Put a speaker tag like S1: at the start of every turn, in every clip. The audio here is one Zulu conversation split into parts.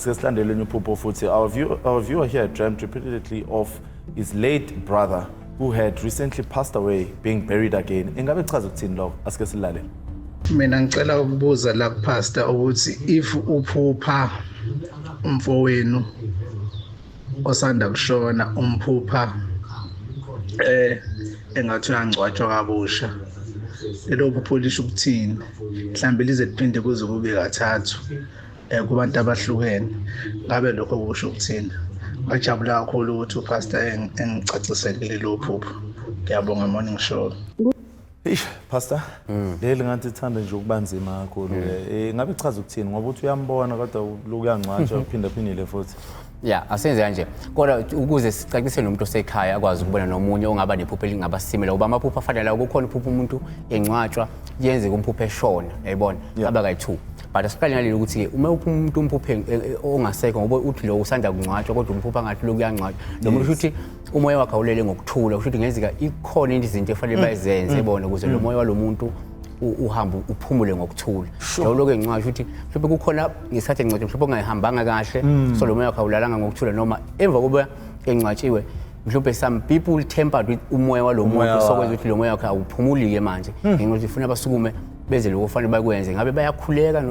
S1: Asike silandele elinye uphupho futhi. Our viewer here dreamt repeatedly of his late brother who had recently passed away being buried again. Ingabe kuchaza ukuthini lokho? Asike silalele.
S2: Mina ngicela ukubuza la kupastor ukuthi if uphupha umfowenu osanda kushona, umphupha engathi uyangcwatshwa kabusha, lelo phupho lisho ukuthini? Mhlawumbe lize liphinde kuze kube kathathu kubantu abahlukene, ngabe lokho kusho ukuthini? Ngajabula kakhulu ukuthi upastor engicacisele lelo phupho. Ngiyabonga, morning show.
S1: Eish, pastor, leli ngathi ithanda nje ukuba nzima kakhulu ke. Ngabe chaza ukuthini, ngoba uthi uyambona kodwa lokuyangcwatshwa uphinda phindile futhi?
S3: Ya, asenze kanje kodwa ukuze sicacise nomuntu osekhaya akwazi ukubona, nomunye ongaba nephupho elingaba similar, ngoba amaphupho afanele lawo. Kukhona uphupho umuntu engcwatshwa, kuyenzeka umphupho eshona, yayibona? Aba kayi-two, but asiqale ngaleli ukuthi-ke uma upha umuntu umphuphe ongasekho, ngoba uthi lo usanda kungcwatshwa kodwa umphupha ngathi lokhu uyangcwatshwa lo muntu, kusho ukuthi umoya wakhe awulele ngokuthula. Kusho ukuthi kungenzeka ikhona izinto efanele bayizenze bona ukuze lo moya walo muntu uhambe uphumule ngokuthula. Njalo lokhu engcwatshwa ukuthi mhlawumbe kukhona ngesikhathi engcwatshwa mhlawumbe ongayihambanga kahle, so lo moya wakhe awulalanga ngokuthula, noma emva kokuba engcwatshiwe mhlawumbe some people tampered with umoya walo
S1: Umoya
S3: muntu, sokwenza
S1: wakhe.
S3: ukuthi lo moya wakhe awuphumuli-ke manje, ngenxa yokuthi funa basukume benze lokho okufanele bakwenze. Ngabe bayakhuleka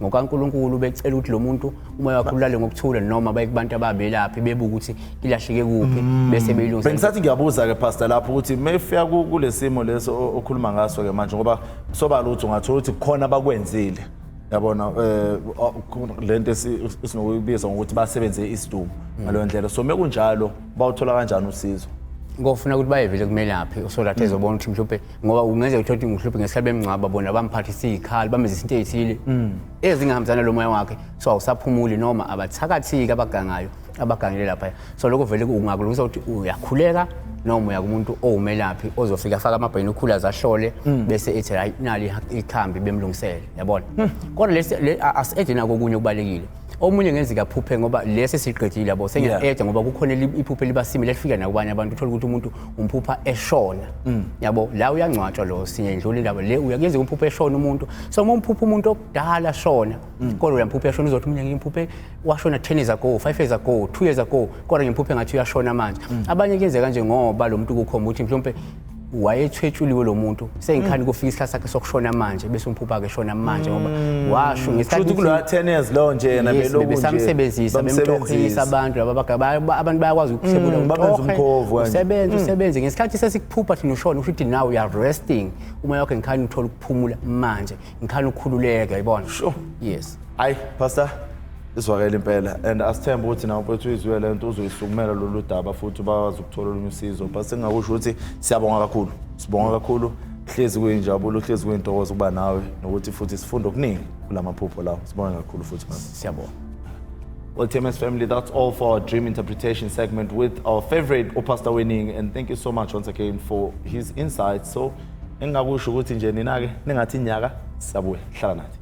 S3: ngokaNkulunkulu becela ukuthi lo muntu umoya wakhe ulale ngokuthula, noma baye kubantu ababelaphi bebuka ukuthi ilahleke kuphi bese beyilungisa.
S1: Bengisathi ngiyabuza ke, pastor, lapho ukuthi mayifika kule simo leso okhuluma ngaso ke manje, ngoba kusobala ukuthi ungathola ukuthi kukhona abakwenzile, yabona, lento esinokuyibiza ngokuthi basebenze isidumbu ngaleyo ndlela. So mekunjalo bawuthola kanjani usizo?
S3: Ngofuna ukuthi baye vele kumelaphi so that ezobona ukuthi mhlawumbe, ngoba kungenzeka uthole ukuthi mhlawumbe ngesikhathi bemngcwaba bona bamphathisa iy'khali, bamenzisa into ey'thile ezingahambisana lo moya wakhe, so awusaphumuli, noma abathakathi-ke abagangayo abagangile laphaya. So lokho vele ungakulungisa ukuthi uyakhuleka noma uya kumuntu owumelaphi ozofika afake ama-binoculars ahlole, bese ethi, "Hayi, nali ikhambi," bemlungisele, yabona? Kodwa lesi asi-ede nako okunye okubalulekile. Omunye ngenzeka aphuphe, ngoba lesi siqedile, yabo, sengiya-eda ngoba kukhona iphupho elibasimile elifika nakubanye abantu. Uthola ukuthi umuntu umphupha eshona, yabo, la uyangcwatshwa lo, siyendlula indaba le. Uyakuyenzeka umphupha eshona umuntu. So uma umphupha umuntu okudala shona kodwa uyamphupha eshona, uzothi umunye, "Ngimphuphe washona 10 years ago, 5 years ago, 2 years ago, kodwa ngimphuphe ngathi uyashona manje." Abanye kuyenzeka nje ngoba lo muntu kukhomba ukuthi mhlawumbe wayethwetshuliwe lo muntu, sengikhani kufika isikhathi sakhe sokushona manje, bese umphupha-ke eshona manje ngoba washo ngesikhathi.
S1: Futhi kuloya 10 years lo nje yena
S3: Yes,
S1: belokhu nje
S3: besamsebenzisa, bemtohisa.
S1: Bamsebenzisa.
S3: Abantu laba abantu bayakwazi ukuthebula.
S1: Babenza umkhovu kanje.
S3: Usebenze, usebenze ngesikhathi sesikuphupha thina ushona, usho ukuthi now you are resting, umoya wakhe ngikhani uthola ukuphumula manje, ngikhani ukhululeka, yibona?
S1: Sure.
S3: Yes.
S1: Hayi, pastor, izwakele impela and asithembe ukuthi nawe mfethu uyizwe le nto, uzoyisukumela lolu daba futhi bakwazi ukuthola olunye usizo. But sengingakusho ukuthi siyabonga kakhulu, sibonga kakhulu. Hlezi kuyinjabulo, hlezi kuyintokozo ukuba nawe nokuthi futhi sifunde okuningi kulamaphupho lawo. Sibonge kakhulu futhi, pastor.
S3: Siyabonga.
S1: Well, TMS family, that's all for our dream interpretation segment with our favorite uPastor Winning. And thank you so much once again for his insights. So, engingakusho ukuthi nje nina-ke ningathi inyaka, siyabuya. Hlala nathi.